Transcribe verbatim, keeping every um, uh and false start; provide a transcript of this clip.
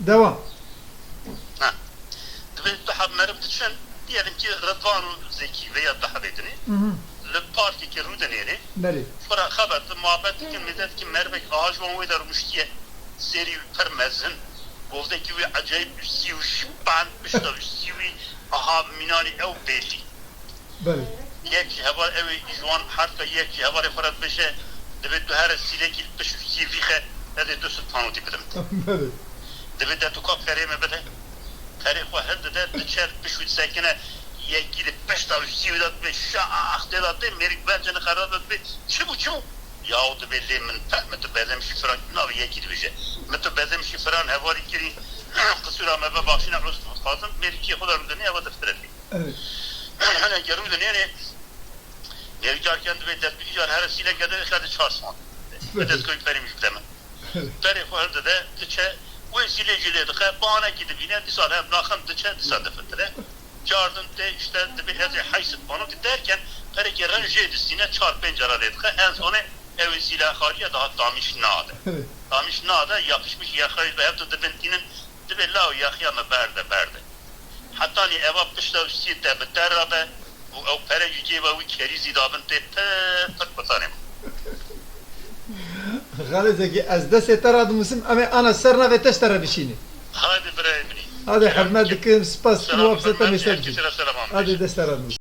Devam. Ha. Divê du heb meriv diçin, diyelim ki Rıdvan û Zekî veya du hebê dinê, Mhm. li parkekê rû dinêrê, Belê. xwe re xebet, muhabbet dikin, mêze dikin, merivek aha ji wan wê de rûniştiye, serî wî pir mezin, govdekî wî ecayîb û sî û ji pand pişta û sî wî aha mînanî ew bêlî. Belê. Yek ji heval ew ê ji wan herfka yek ji hevalê xwe re dibêje, divê tu here sîlekî li pişt û sî vîxe, ez ê du sed panotî bidim te. Belê. Divê de tu ka perê me bide. Perê xwe hildide, diçe li pişt û disekine, yekî li pişta û sî wî de dibê şax tê de tê, mêrik ber cene xera de dibê çi bû çi bû? Yaw dibê lê min pe, min tu bezem şî firan, navê yekî dibêje. Min tu bezem şî firan hevalî kirî, qisûra me be baxşîne, uzr dixwazim, mêrikî xwe de rûdinê, eva diftiretî. Evet. Hene gerû de nênê. Nêvî carken dibê dest bi îcar here sîleke de xede çar san. Bi destgoyî perê min ji bide min. Perê xwe hildide, diçe, wê sîlê jî lê dixe, bahanekî dibîne, dîsa hev naxin diçe, dîsa difitire. Cardin tê, işte, dibê ez ê heyşt panotî derken, perekê rin jê distîne, çar pênc cara lê dixe, en sonê ew ê sîla xariye daha tamîş nade. Tamîş nade, yapışmış yaxayı ve hep de dibintînin, dibê law yaxiya me berde, berde. Hetanî eva pişta û sî te bi te rabe û ew pere ji cêba wî kerîzî dabin tê pir pir qutanê min. Xalê Zekî, ez destê te radimusim, em ê ana ser navê te ji te re bişînê. Haydi birayê min î. Hadi hurmet dikim, spas dikim, Selam, wapse te hurmet, mêste herkese dikim. de selam. Hadi dest te radimus.